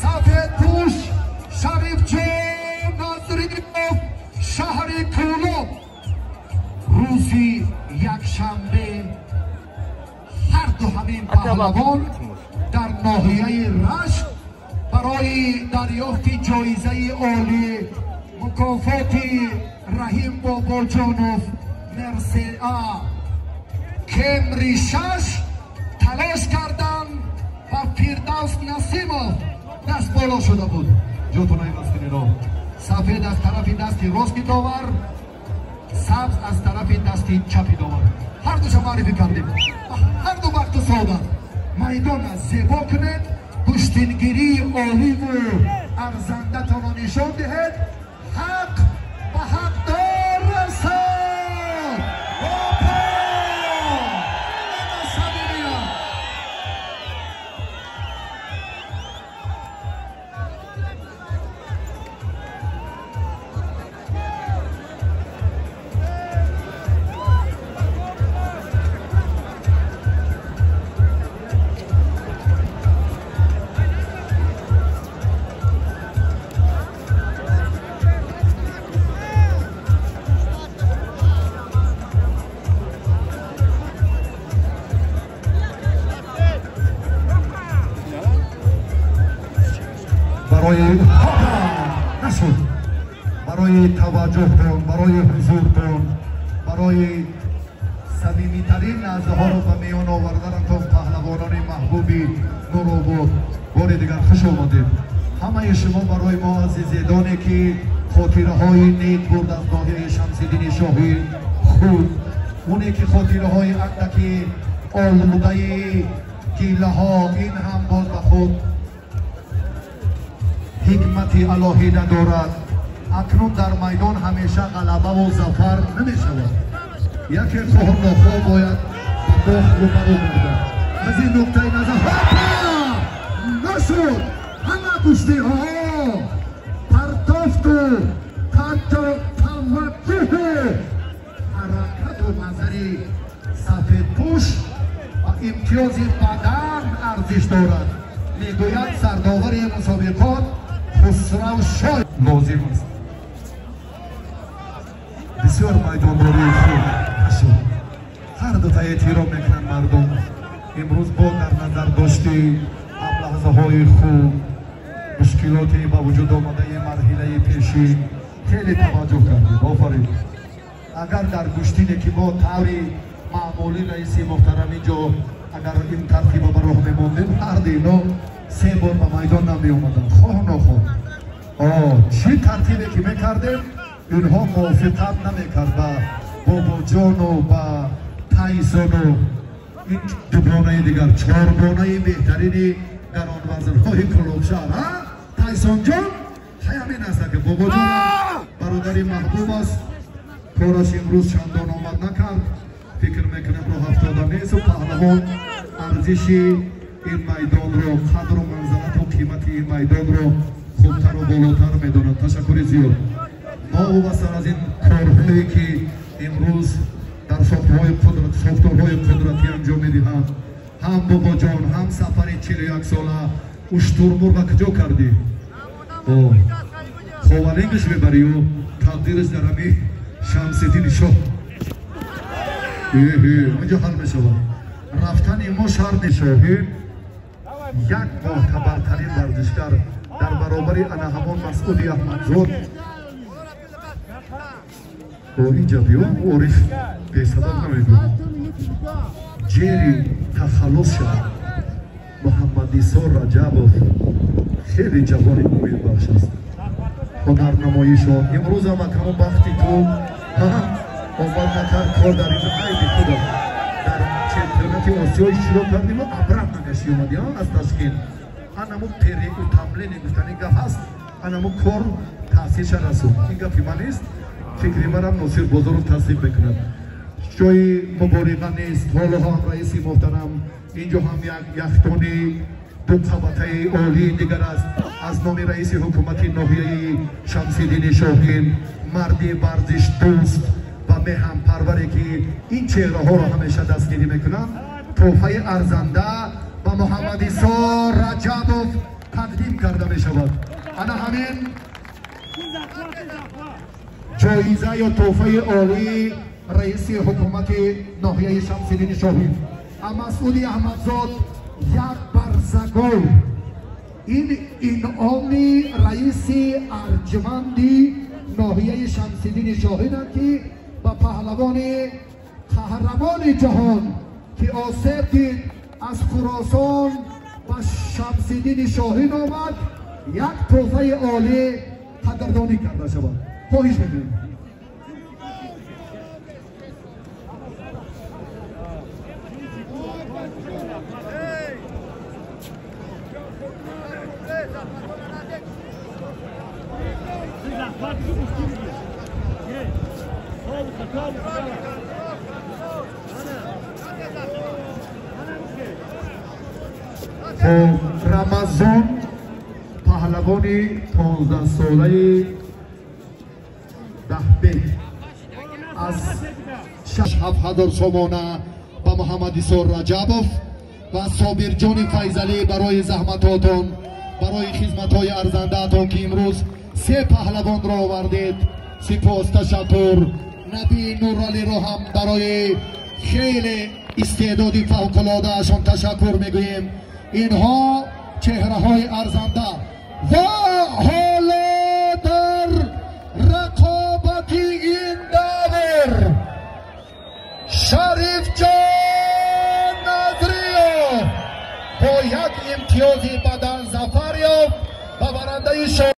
Сафедпӯш Шарифҷон Назриев, шаҳри Кӯлоб. Рӯзи якшанбе ҳар ду ҳамин паҳлавон дар ноҳияи Рашт барои дарёфти ҷоизаи олӣ мукофоти Раҳим Бобоҷонов Мерсеа Кемри 6 талош карданд ва Фирдавс Насимов даст боло шуда буд. Ҷотон иваз кунед. Сафед аз тарафи дасти рости довар, сабз аз тарафи дасти чапи довар. Ҳар душа муаррифӣ кардем. Ҳар ду вақту саодат. Майдона зебо кунед, гӯштингирии оливу арзандатонро нишон диҳед. Ҳақ ба ҳақдор расад. Опа! Нашуд. Барои таваҷҷӯҳтон, барои ҳузуртон, барои самимитарин лаҳзаҳоро ба миён оварданатон паҳлавонони маҳбуби Нуробод бори дигар хуш омадед. Ҳамаи шумо барои мо азизедоне ки хотираҳои нек бурд аз ноҳияи Шамсиддини Шоҳин худ, оне ки хотираҳои андаки олудаи гилаҳо, ин ҳам боз ба худ ҳикмати алоҳида дорад. Акнун дар майдон ҳамеша ғалабаву зафар намешавад. Яке хоҳу нохоҳ бояд ба бохт рӯбарӯ гардад. Аз ин нуқтаи назар нашуд. Ҳама гӯштиҳо партофту таваҷҷӯҳу ҳаракату назари сафедпӯш ва имтиёзи бадан арзиш дорад, мегӯяд сардовари мусобиқот Хусрав Шоҳ. Лозим аст бисёр майдондории хуб нашуд. Ҳар дута эътиром мекунанд мардум. Имрӯз бо дар назар дошти ҳам лаҳзаҳои хуб, мушкилоти ба вуҷуд омадаи марҳилаи пешин хеле таваҷҷӯҳ кардед. Офарин. Агар дар гӯштине ки мо таври маъмулӣ раиси муҳтарам инҷо агар ин тартиба ба роҳ мемондем, ҳар ду ино се бор ба майдон намеомаданд, хоҳу нохоҳ. Чӣ тартибе ки мекардем, инҳо мувофиқат намекард ба Бобоҷону ба Тайсону ин дугонаи дигар, чоргонаи беҳтарини гаронвазнҳои Кӯлобшаҳр. Тайсонҷон ҳамин аст ки Бобоҷон бародари маҳбуб аст. Кораш имрӯз чандон омад накард. Фикр мекунам роҳ афтода несту паҳлавон арзиши ин майдонро, қадру манзалату қимати ин майдонро хубтару болотар медонад. Ташаккури зиёд. Новобаста аз ин корҳое ки имрӯз дар сохторҳои қудратӣ анҷом медиҳанд, ҳам Бобоҷон, ҳам сафари 41 сола уштурмурға куҷо кардӣ? Ховалингаш мебарию тақдираш дар ҳами Шамсиддини Шоҳ онҷо ҳал мешавад. Рафтани мо шарти Шоҳин як мӯътабартарин варзишгар дар баробари ана ҳамон Масъуди Аҳмадзод. Инҷа биё, Ориф бесабаб намегӯяд. Ҷери тахаллус шавад. Муҳаммадисо Раҷабов хеле ҷавони умедбахш аст. Ҳунарнамоишон имрӯзам акамо бахти ту омад накард, кор дар ин айби худам. Дар чемпионати Осиё иштирок кардиму обратно гашти омадӣ аз Ташкент. Анамо переутомление гуфтани гап ҳаст, анамо кор таъсирша расонд. Ин гапи ман нест, фикри манам Носир Бозоров тасдиқ мекунад. Ҷои мубориға нест. Ҳоло ҳам раиси муҳтарам инҷо ҳам як яхтони ду қабатаи олии дигар аст. Аз номи раиси ҳукумати ноҳияи Шамсиддини Шоҳин, марди варзишдӯст ва меҳанпарваре ки ин чеҳраҳоро ҳамеша дастгирӣ мекунанд, тӯҳфаи арзанда ба Муҳаммадисо Раҷабов тақдим. Тақдим карда мешавад. Ана ҳамин ҷоиза ё тӯҳфаи олии раиси ҳукумати ноҳияи Шамсиддини Шоҳин. Масъуди Аҳмадзод як барзагов. Ин инъоми раиси арҷманди ноҳияи Шамсиддини Шоҳин ки ба паҳлавони қаҳрамони ҷаҳон ки осеб дид аз Хуросон ба Шамсиддини Шоҳин омад, як тӯҳфаи олӣ қадрдонӣ карда шавад. Хоҳиш мекунем. Рамазон паҳлавони 15-солаи Даҳбек аз 7000 сомона ба Муҳаммадисор Раҷабов ва Собирҷони Файзалӣ барои заҳматотон, барои хизматҳои арзандаатон ки имрӯз се паҳлавонро овардед. Сипос, ташаккур. Наби Нуралиро ҳам барои хеле истеъдоди фавқулодаашон ташаккур мегӯем. Инҳо чеҳраҳои арзанда ва ҳоло дар рақобати ин давр Шарифҷон Назриев бо як имтиёзи